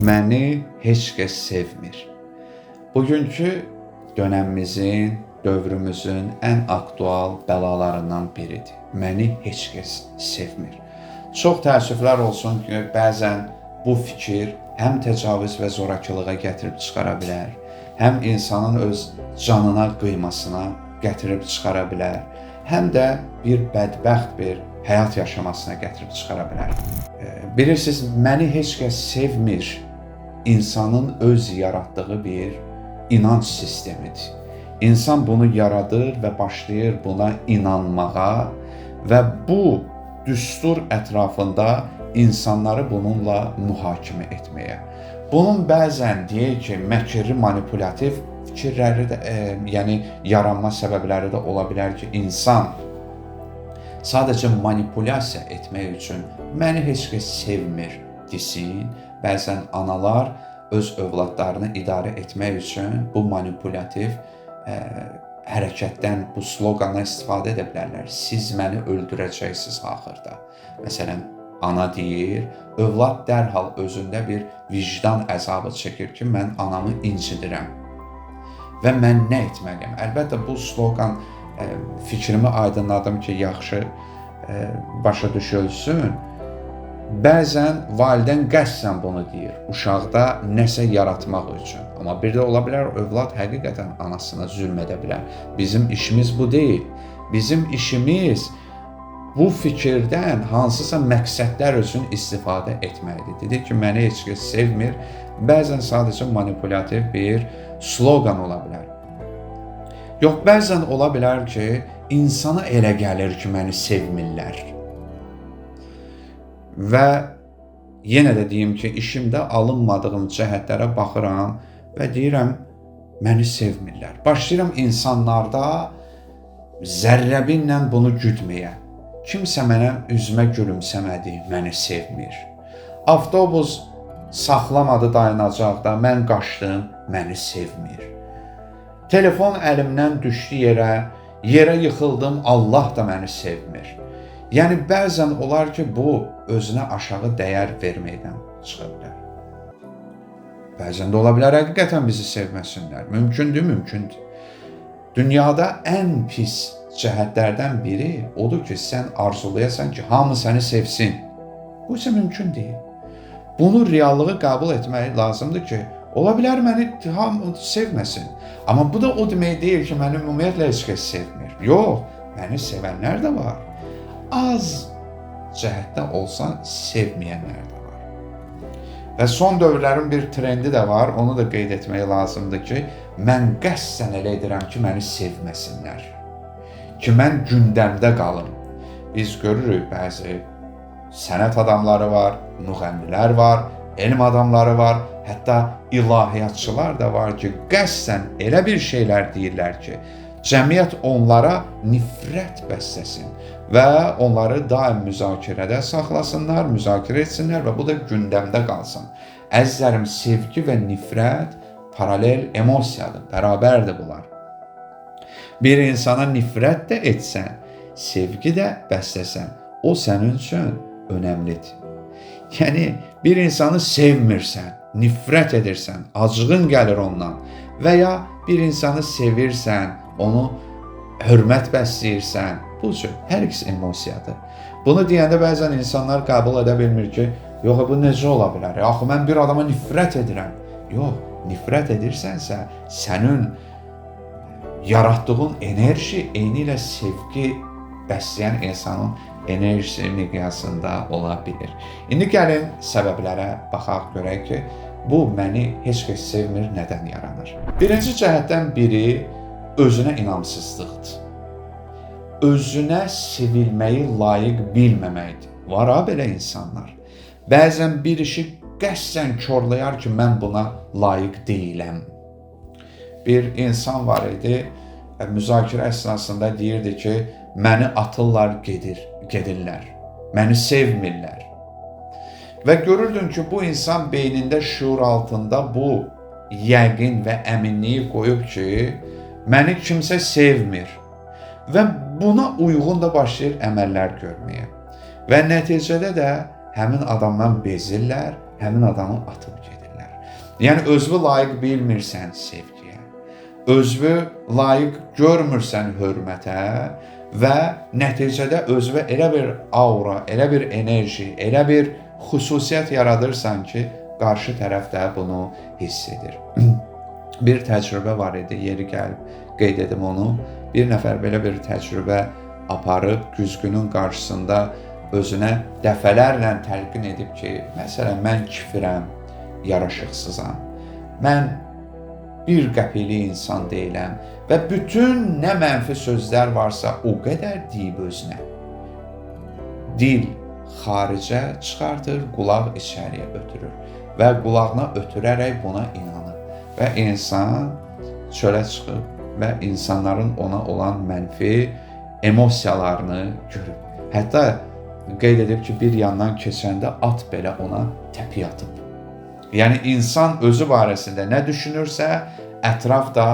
Məni heç kəs sevmir. Bugünkü dönəmimizin, dövrümüzün ən aktual bəlalarından biridir. Məni heç kəs sevmir. Çox təəssüflər olsun ki, bəzən bu fikir həm təcavüz və zorakılığa gətirib çıxara bilər, həm insanın öz canına qıymasına gətirib çıxara bilər, həm də bir bədbəxt bir həyat yaşamasına gətirib çıxara bilər. Bilirsiniz, məni heç kəs sevmir insanın öz yaratdığı bir inanc sistemidir. İnsan bunu yaradır və başlayır buna inanmağa və bu düstur ətrafında insanları bununla mühakimə etməyə. Bunun bəzən deyək ki, məkirli, manipulyativ fikirləri də, yəni yaranma səbəbləri də ola bilər ki, insan sadəcə manipulyasiya etmək üçün məni heç kəs sevmir desin. Bəzən analar öz övladlarını idarə etmək üçün bu manipulyativ hərəkətdən, bu sloqandan istifadə edə bilərlər. Siz məni öldürəcəksiniz axırda. Məsələn, ana deyir, övlad dərhal özündə bir vicdan əzabı çəkir ki, mən anamı incidirəm və mən nə etməliyəm? Əlbəttə, bu sloqan fikrimi aydınladım ki, yaxşı başa düşülsün. Bəzən valideyn qəsdən bunu deyir, uşaqda nəsə yaratmaq üçün. Amma bir də ola bilər, övlad həqiqətən anasına zülm edə bilər. Bizim işimiz bu deyil. Bizim işimiz bu fikirdən hansısa məqsədlər üçün istifadə etməkdir. Dedik ki, məni heç kəs sevmir. Bəzən sadəcə manipulyativ bir sloqan ola bilər. Yox, bəzən ola bilər ki, insana elə gəlir ki, məni sevmirlər. Və yenə də deyim ki, işimdə alınmadığım cəhətlərə baxıram və deyirəm, məni sevmirlər. Başlayıram insanlarda zərrəbinlə bunu güdməyə. Kimsə mənə üzümə gülümsəmədi, məni sevmir. Avtobus saxlamadı dayanacaqda, mən qaçdım, məni sevmir. Telefon əlimdən düşdü yerə, yerə yıxıldım, Allah da məni sevmir. Yəni, bəzən olar ki, bu özünə aşağı dəyər verməkdən çıxa bilər. Bəzən də ola bilər, həqiqətən bizi sevməsinlər. Mümkündür, mümkündür. Dünyada ən pis cəhətlərdən biri odur ki, sən arzulayasan ki, hamı səni sevsin. Bu isə mümkün deyil. Bunu reallığı qəbul etmək lazımdır ki, ola bilər məni hamı sevməsin. Amma bu da o demək deyil ki, məni ümumiyyətlə heç kəs sevmir. Yox, məni sevənlər də var. Az cəhətdə olsa sevməyənlər də var. Və son dövrlərin bir trendi də var, onu da qeyd etmək lazımdır ki, mən qəsdən elə edirəm ki, məni sevməsinlər. Ki, mən gündəmdə qalım. Biz görürük, bəzi sənət adamları var, müğənnilər var, elm adamları var, hətta ilahiyyatçılar da var ki, qəsdən elə bir şeylər deyirlər ki, cəmiyyət onlara nifrət bəsləsin və onları daim müzakirədə saxlasınlar, müzakirə etsinlər və bu da gündəmdə qalsın. Əzizlərim, sevgi və nifrət paralel emosiyadır, bərabərdir bunlar. Bir insana nifrət də etsən, sevgi də bəsləsən, o sənin üçün önəmlidir. Yəni, bir insanı sevmirsən, nifrət edirsən, acığın gəlir ondan və ya bir insanı sevirsən, onu hörmət bəsləyirsən. Bu cür hər ikisi emosiyadır. Bunu deyəndə bəzən insanlar qəbul edə bilmir ki, yox, bu necə ola bilər? Axı mən bir adama nifrət edirəm. Yox, nifrət edirsənsə, sənin yaratdığın enerji eyni ilə sevgi bəsləyən insanın enerjisi miqyasında ola bilir. İndi gəlin səbəblərə baxaq, görək ki, bu məni heç kəs sevmir, nədən yaranır? Birinci cəhətdən biri özünə inamsızlıqdır. Özünə sevilməyi layiq bilməməkdir. Var ha belə insanlar. Bəzən bir işi qəsdən korlayar ki, mən buna layiq deyiləm. Bir insan var idi, müzakirə əsnasında deyirdi ki, məni atırlar, gedirlər. Məni sevmirlər. Və görürdün ki, bu insan beynində şüur altında bu yəqin və əminliyi qoyub ki, məni kimsə sevmir və buna uyğun da başlayır əməllər görməyə. Və nəticədə də həmin adamdan bezirlər, həmin adamı atıb gedirlər. Yəni özünü layiq bilmirsən sevgiyə. Özünü layiq görmürsən hörmətə və nəticədə özünə elə bir aura, elə bir enerji, elə bir xüsusiyyət yaradırsan ki, qarşı tərəf də bunu hiss edir. Bir təcrübə var idi, yeri gəlib qeyd edim onu. Bir nəfər belə bir təcrübə aparıb güzgünün qarşısında özünə dəfələrlə təlqin edib ki, məsələn, mən kifirəm, yaraşıqsızam, mən bir qəpiklik insan deyiləm və bütün nə mənfi sözlər varsa o qədər deyib özünə. Dil xaricə çıxardır, qulaq içəriyə ötürür və qulağına ötürərək buna inanır və insan çölə çıxıb və insanların ona olan mənfi emosiyalarını görüb. Hətta qeyd edib ki, bir yandan keçəndə at belə ona təpiy atıb. Yəni insan özü barəsində nə düşünürsə, ətraf da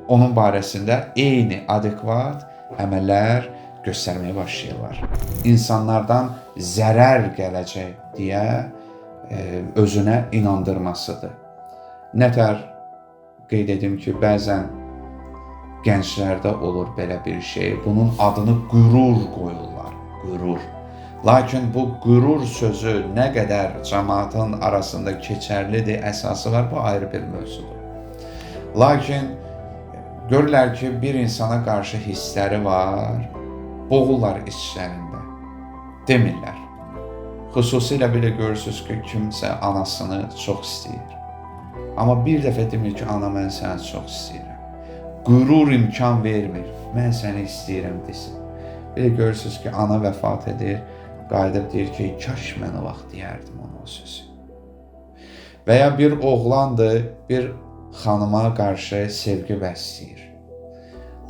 onun barəsində eyni adekvat əməllər göstərməyə başlayırlar. İnsanlardan zərər gələcək deyə özünə inandırmasıdır. Nətər qeyd edim ki, bəzən gənclərdə olur belə bir şey. Bunun adını qürur qoyurlar. Qürur. Lakin bu qürur sözü nə qədər cəmaatın arasında keçərlidir, əsası var, bu ayrı bir mövzudur. Lakin görürlər ki, bir insana qarşı hissləri var, boğurlar içlərində, demirlər. Xüsusilə belə görürsünüz ki, kimsə anasını çox istəyir. Amma bir dəfə demir ki, ana mən səni çox istəyirəm. Qürur imkan vermir, mən səni istəyirəm desin. Belə görürsünüz ki, ana vəfat edir, qayıdıb deyir ki, kaş mən o vaxt deyərdim ona o sözü. Və ya bir oğlandır, bir xanıma qarşı sevgi bəsləyir.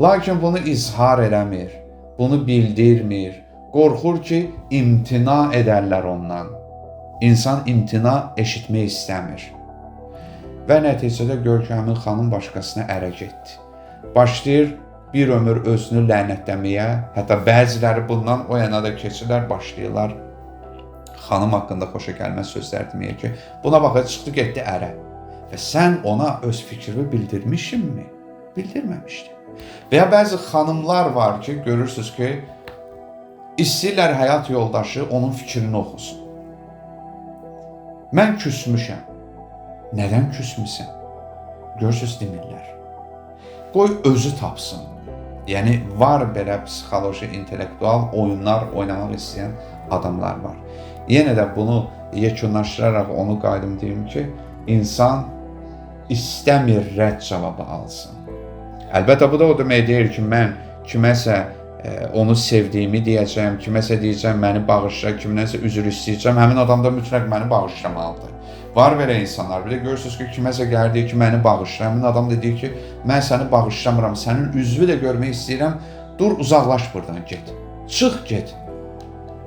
Lakin bunu izhar eləmir, bunu bildirmir. Qorxur ki, imtina edərlər ondan. İnsan imtina eşitmək istəmir. Və nəticədə gör ki, həmin xanım başqasına ərə getdi. Başlayır bir ömür özünü lənətləməyə, hətta bəziləri bundan o yana da keçirlər, başlayırlar xanım haqqında xoşa gəlməz sözlər deməyə ki, buna bax, çıxdı getdi ərə. Və sən ona öz fikrini bildirmişinmi? Bildirməmişdi. Və ya bəzi xanımlar var ki, görürsünüz ki, istəyirlər həyat yoldaşı onun fikrini oxusun. Mən küsmüşəm. Nədən küsmüsən? Görürsünüz, demirlər. Qoy özü tapsın. Yəni var belə psixoloji, intellektual oyunlar oynamaq istəyən adamlar var. Yenə də bunu yekunlaşdıraraq onu qayıdım deyim ki, insan istəmir rədd cavabı alsın. Əlbəttə bu da o demək deyil ki, mən kiməsə onu sevdiyimi deyəcəm, kiməsə deyəcəm məni bağışla, kimdənsə üzr istəyəcəm, həmin adam da mütləq məni bağışlamalıdır. Var belə insanlar, bir də görürsünüz ki, kiməsə gəlir deyir ki, məni bağışla, həmin adam da deyir ki, mən səni bağışlamıram, sənin üzvü də görmək istəyirəm, dur uzaqlaş buradan, get, çıx get.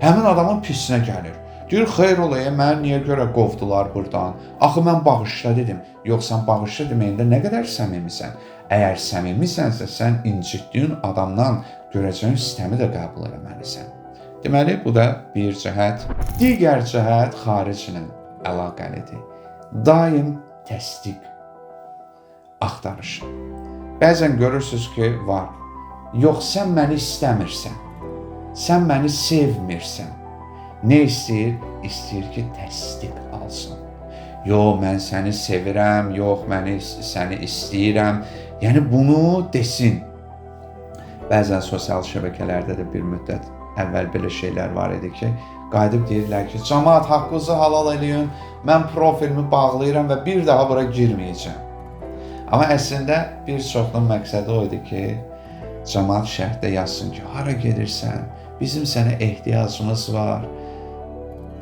Həmin adamın pisinə gəlir. Deyir, xeyr olaya, məni niyə görə qovdular buradan? Axı mən bağışla dedim. Yox, sən bağışla deməyində nə qədər səmimisən? Əgər səmimisənsə, sən incitdiyin adamdan görəcəyin sistemi də qəbul eləməlisən. Deməli, bu da bir cəhət. Digər cəhət xariclə əlaqəlidir. Daim təsdiq axtarışı. Bəzən görürsünüz ki, var. Yox, sən məni istəmirsən. Sən məni sevmirsən. Nə istəyir? İstəyir ki, təsdiq alsın. Yox, mən səni sevirəm, yox, səni istəyirəm. Yəni, bunu desin. Bəzən sosial şəbəkələrdə də bir müddət əvvəl belə şeylər var idi ki, qayıdıb deyirlər ki, camaat haqqınızı halal eləyin, mən profilimi bağlayıram və bir daha bura girməyəcəm. Amma əslində bir çoxunun məqsədi o idi ki, camaat şərhdə yazsın ki, hara gedirsən, bizim sənə ehtiyacımız var.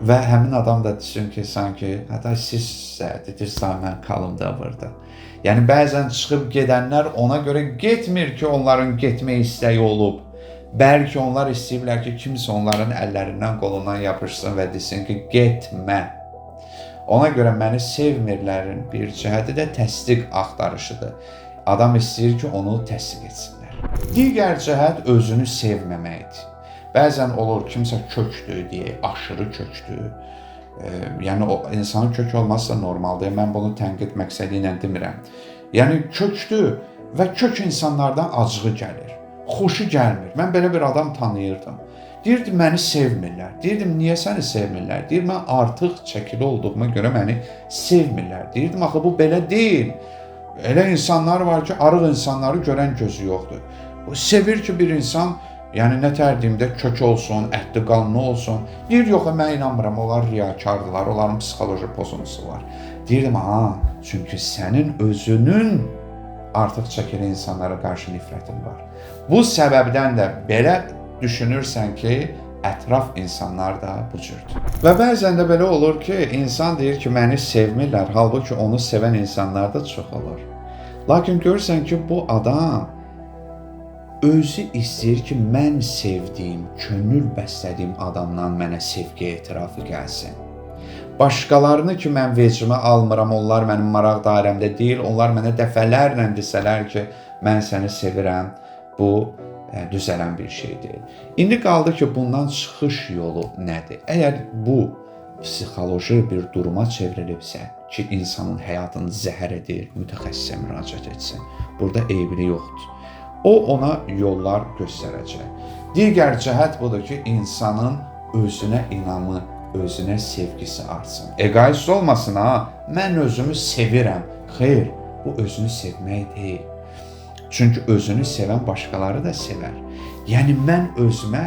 Və həmin adam da desin ki, sanki, hətta sizsə dedirsən, mən qalım da burada. Yəni, bəzən çıxıb gedənlər ona görə getmir ki, onların getmək istəyi olub. Bəlkə onlar istəyiblər ki, kimsə onların əllərindən, qolundan yapışsın və desin ki, getmə. Ona görə məni sevmirlərin bir cəhəti də təsdiq axtarışıdır. Adam istəyir ki, onu təsdiq etsinlər. Digər cəhət özünü sevməməkdir. Bəzən olur kimsə kökdür deyək, aşırı kökdür. Yəni o insanın kök olması da normaldır. Mən bunu tənqid məqsədi ilə demirəm. Yəni kökdür və kök insanlardan acığı gəlir. Xoşu gəlmir. Mən belə bir adam tanıyırdım. Deyirdi məni sevmirlər. Deyirdim niyə səni sevmirlər? Deyir mən artıq çəkili olduğuma görə məni sevmirlər. Deyirdim axı bu belə deyil. Elə insanlar var ki, arıq insanları görən gözü yoxdur. O sevir ki bir insan, yəni nə tər deyim də kök olsun, ətli qanlı olsun. Deyir yox, mən inanmıram, onlar riyakardırlar, onların psixoloji pozuntusu var. Deyirdim ha, çünki sənin özünün artıq çəkili insanlara qarşı nifrətin var. Bu səbəbdən də belə düşünürsən ki, ətraf insanlar da bu cürdür. Və bəzən də belə olur ki, insan deyir ki, məni sevmirlər, halbuki onu sevən insanlar da çox olur. Lakin görürsən ki, bu adam özü istəyir ki, mən sevdiyim, könül bəslədiyim adamdan mənə sevgi etirafı gəlsin. Başqalarını ki, mən vecimə almıram, onlar mənim maraq dairəmdə deyil, onlar mənə dəfələrlə desələr ki, mən səni sevirəm, bu düzələn bir şey deyil. İndi qaldı ki, bundan çıxış yolu nədir? Əgər bu psixoloji bir duruma çevrilibsə ki, insanın həyatını zəhər edir, mütəxəssisə müraciət etsin. Burada eybli yoxdur. O ona yollar göstərəcək. Digər cəhət budur ki, insanın özünə inamı, özünə sevgisi artsın. Egoist olmasın ha, mən özümü sevirəm. Xeyr, bu özünü sevmək deyil. Çünki özünü sevən başqaları da sevər. Yəni mən özümə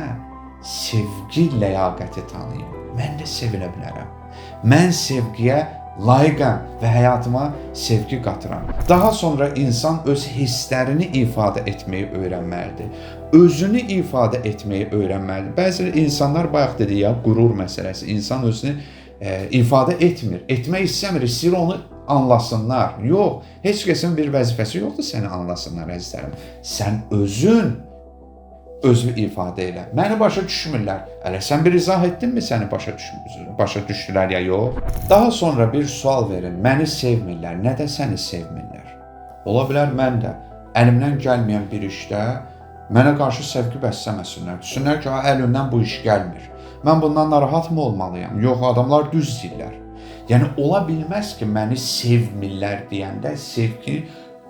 sevgi ləyaqəti tanıyım. Mən də sevilə bilərəm. Mən sevgiyə layiqəm və həyatıma sevgi qatıram. Daha sonra insan öz hisslərini ifadə etməyi öyrənməlidir. Özünü ifadə etməyi öyrənməlidir. Bəzi insanlar bayaq dedi ya, qürur məsələsi. İnsan özünü ifadə etmir, etmək istəmir, istəyir onu anlasınlar. Yox, heç kəsin bir vəzifəsi yoxdur səni anlasınlar əzizlərim. Sən özün özünü ifadə elə. Məni başa düşmürlər. Hələ sən bir izah etdinmi səni başa düşdülər ya yox? Daha sonra bir sual verin. Məni sevmirlər. Nə də səni sevmirlər? Ola bilər mən də əlimdən gəlməyən bir işdə mənə qarşı sevgi bəsləməsinlər. Düşünlər ki, əlimdən bu iş gəlmir. Mən bundan narahat mı olmalıyam? Yox, adamlar düz deyirlər. Yəni ola bilməz ki, məni sevmirlər deyəndə sevgi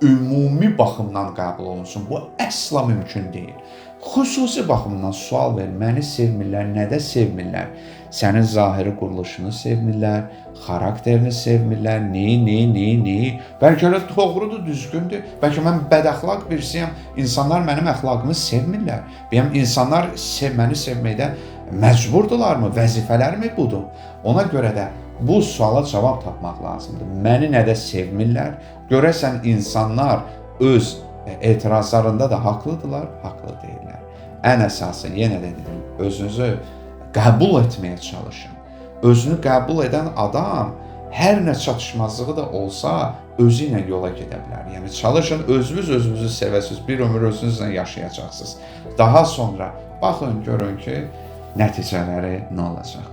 ümumi baxımdan qəbul olunsun. Bu əsla mümkün deyil. Xüsusi baxımdan sual ver, məni sevmirlər, nədə sevmirlər? Sənin zahiri quruluşunu sevmirlər, xarakterini sevmirlər, neyi? Bəlkə elə doğrudur, düzgündür. Bəlkə mən bədəxlaq birisiyəm, insanlar mənim əxlaqımı sevmirlər. Bəyəm insanlar məni sevməkdə məcburdularmı, vəzifələri mi budur? Ona görə də bu suala cavab tapmaq lazımdır. Məni nədə sevmirlər? Görəsən insanlar öz etirazlarında da haqlıdırlar, haqlı deyirlər. Ən əsası, yenə də dedim, özünüzü qəbul etməyə çalışın. Özünü qəbul edən adam hər nə çatışmazlığı da olsa özü ilə yola gedə bilər. Yəni çalışın, özünüz özünüzü sevəsiniz, bir ömür özünüzlə yaşayacaqsınız. Daha sonra baxın, görün ki, nəticələri nə olacaq.